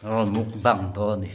Rawn mukbang dawn a ni.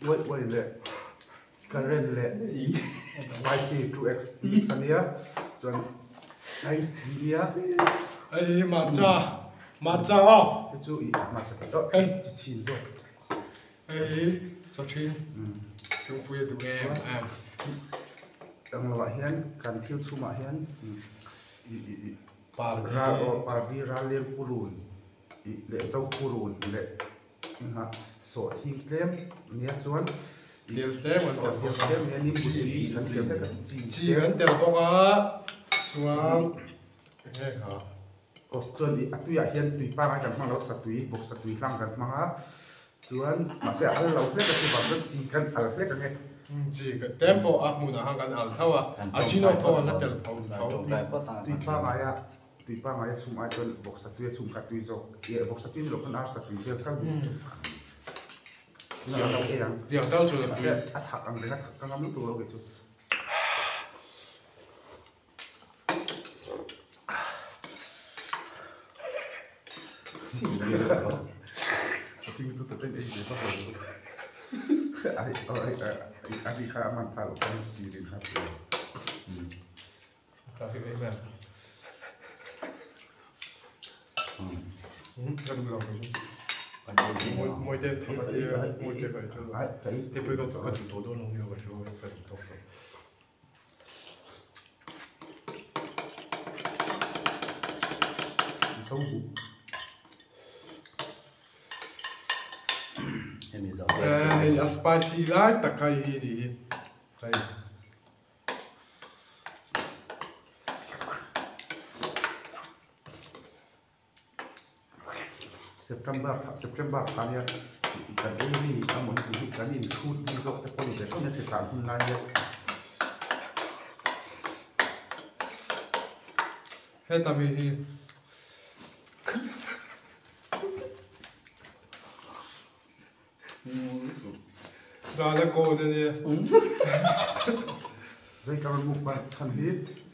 Uai uai leh current leh spicy 2x mix a nia chuan ai chi nia hei hmarcha hmarcha aw hei chu ih hmarcha tih tawh hei chi chhin zawk hei chaw thin chungpui a duh em em ang lovah hian kan thil chhumah hian ih ih ih ral aw pardi ral leng purun Tih leh Zopurun leh engah sawhthing tlem nia chuan Tel tlem an tel bawk a. Tel tlem nia nimbu tui kan tel vek a chi Chi kan tel bawk a chuan enge kha. Aw chuan ih a tuiah hian tui pangai kan hmang lo satui bawksa tui hlang kan hmang a chuan mahse a al lo hlek a chuvang chuan chi kan al hlek ange. Chi tlem pawh a hmunah khan kan al tho a a chino pawh an la tel tho tho. Tui pangaia Tui pangngai a chhum ai chuan vawksa tui a chhum kha tui zawk i vawksa tui ni loh khan arsa tui vel kha a lo ei ang. Tiang deuh chuan a tui. A thak ang reng a thak ka ngam lutuk lo kei chu. A ri kha a man phah loh khan sirin kha a tui. Hei a spicy lai tak kha hi ni hi hei. September September thla nia kan ei ri a mawn tih hi kan inchhut ni zawk te pawh ni ve tawh nia hrisal hun lai hian. Heta mi hi. Rala kawn a nia. Zai ka rawn mukbang chhan hi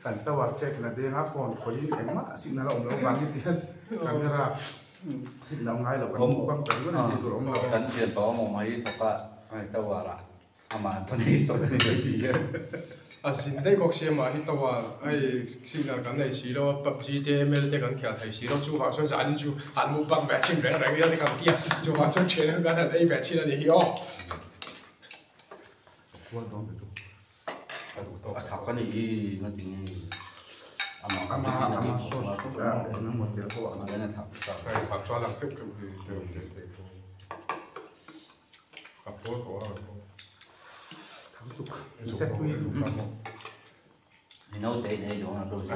kan tower check na denga phone khawiin engmah signal a awm lo vangin ti hian camera signal ngai lo kan mukbang ta ringawt a ni tih tur a awm lo. Kan thian tawh a maw mai thawk a tower ah Amah an thawn ei sawn a ni mai ti hian. A zin daih bawk sia mah hi tower hei signal kan nei si lo a, pubg te ml te kan khial thei si lo chuvang chuan zanin chu han mukbang ve chin reng reng ila te kan ti a, chuvang chuan thian ho hian han ei ve chin a ni hi aw. Khual dawn ve chu. Ka duh tawk. A thak a ni hi nga ti nge amah Ama ama sauce a eng emaw tel ho ah. Amah hian a thak chak. Hei hmarcha lang keuh keuh hi tel ve thei chu. Naute in ei dawn a tu chu.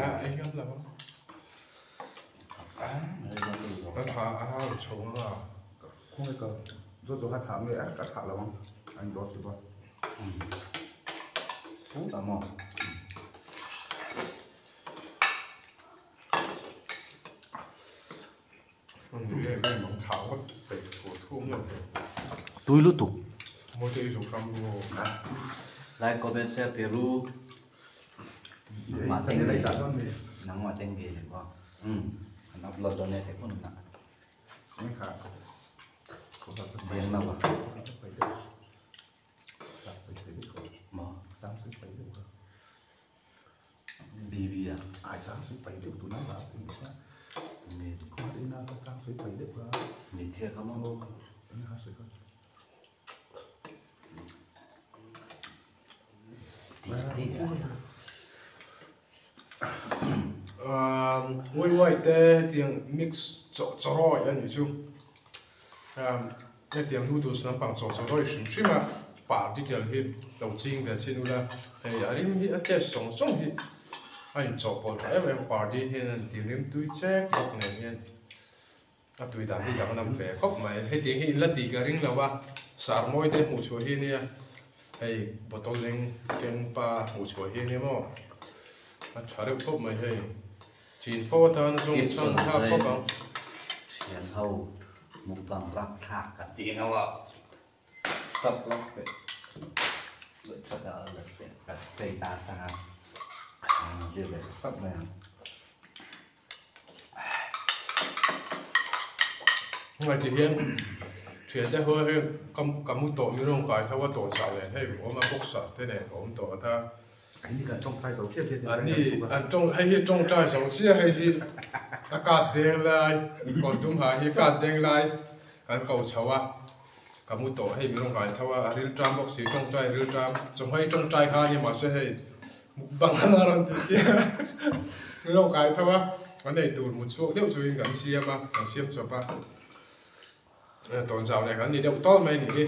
Tui lutuk. Like comment share Peru mah teng ve nangmah teng ve ni maw an upload dawn e thei hun ah veng lo ah maw BB ah hmeichhia kha maw Uai uai te hetiang mix chaw chawrawi a nih chu hetiang noodles lampang chaw chawrawi hrim hrim a par detail hi lo ching ve chin ula hei a rim hi a taste zawng zawng hi. A inchawhpawlh tha em em pardi hian an ti rim tui chek bawk nen hian a tui dan hi danglam ve khawp mai. Hetiang hi inla tih ka ring lo a, sarmawi te hmuh chhuah hi nia, hei bottle leng keng pa hmuh chhuah hi nia maw, a tha reuh khawp mai hei. Chin fo atan zawng chhan thlak khawp ang. Thian ho mukbang rapthlak ka ti ngau a. Stop lawk teh. Hmai ti hian thiante ho hi ka mu tawh mi rawng kai tho a tawn chau nen hei awm a boxer te nen ka awm tawh ata. An ni kan tawngtai zo chiah chiah An ni an tawng hei hi tawngtai zo chiah hei hi a kat deng lai kawr dum ha hi kat deng lai Kan ko chho a, ka mu tawh hei min rawn kai tho a, a rilṭam bawk si tawngtai rilṭam, chawhmai tawngtai kha a ni mahse hei mukbang a rawn ti sia min rawn kai tho a, kan ei tur mut chhuak deuh chuin kan siam a, kan siam chawp a, tawnzau leh kan ni deuh tawl mai a nih hi,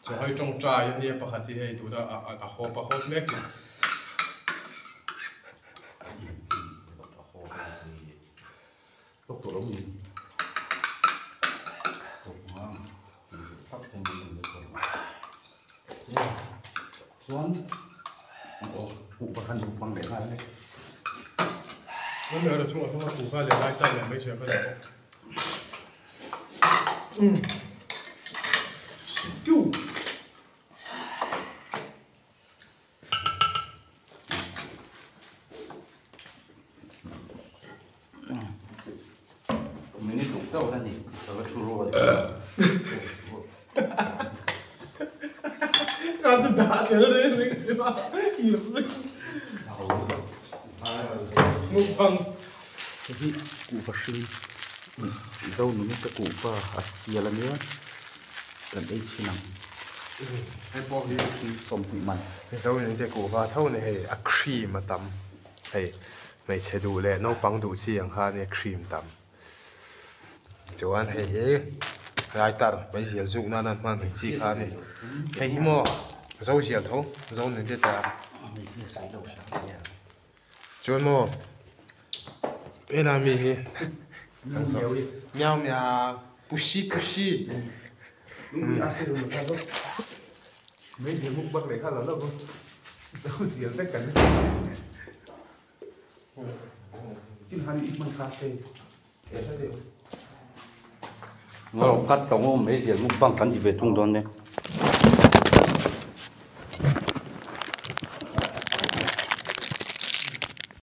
chawhmai tawngtai a nia pakhat hi hei tuna a hawp a hawp mek chu. Tawk tawh lo ni. Tawk ngang tih duh tak ten min rawn let tawh lo. Chuan aw kuhva khan duh bang leh nghal hle. Kan hmel chungah chuan kuhva leh lai tan leh mai chhiah ka duh bawk. Stew. Minute ruk deuh la ni ka va thu rual Ka chu dah tel reng reng si a Mukbang Hei hi kuhva hring zo nung te kuhva a sial ania kan ei chhin ang. Hei pawh hi 20 man. Zo nung te kuhva tho ni hei a cream a tam hei. Hmeichhe duh leh naupang duh chi ang kha ania cream tam. Chuan hei hi lighter meizial zuk nana hman ang chi kha a ni. Hei hi maw zo zial tho zo ni te ta. Chuan maw helai mi hi miau miau pushi pushi. Meizial mukbang leh kha lo lo zo zial vek kan ni. Ngawrh kat ka ngawm mai zial mukbang kan ti ve thung dawn e.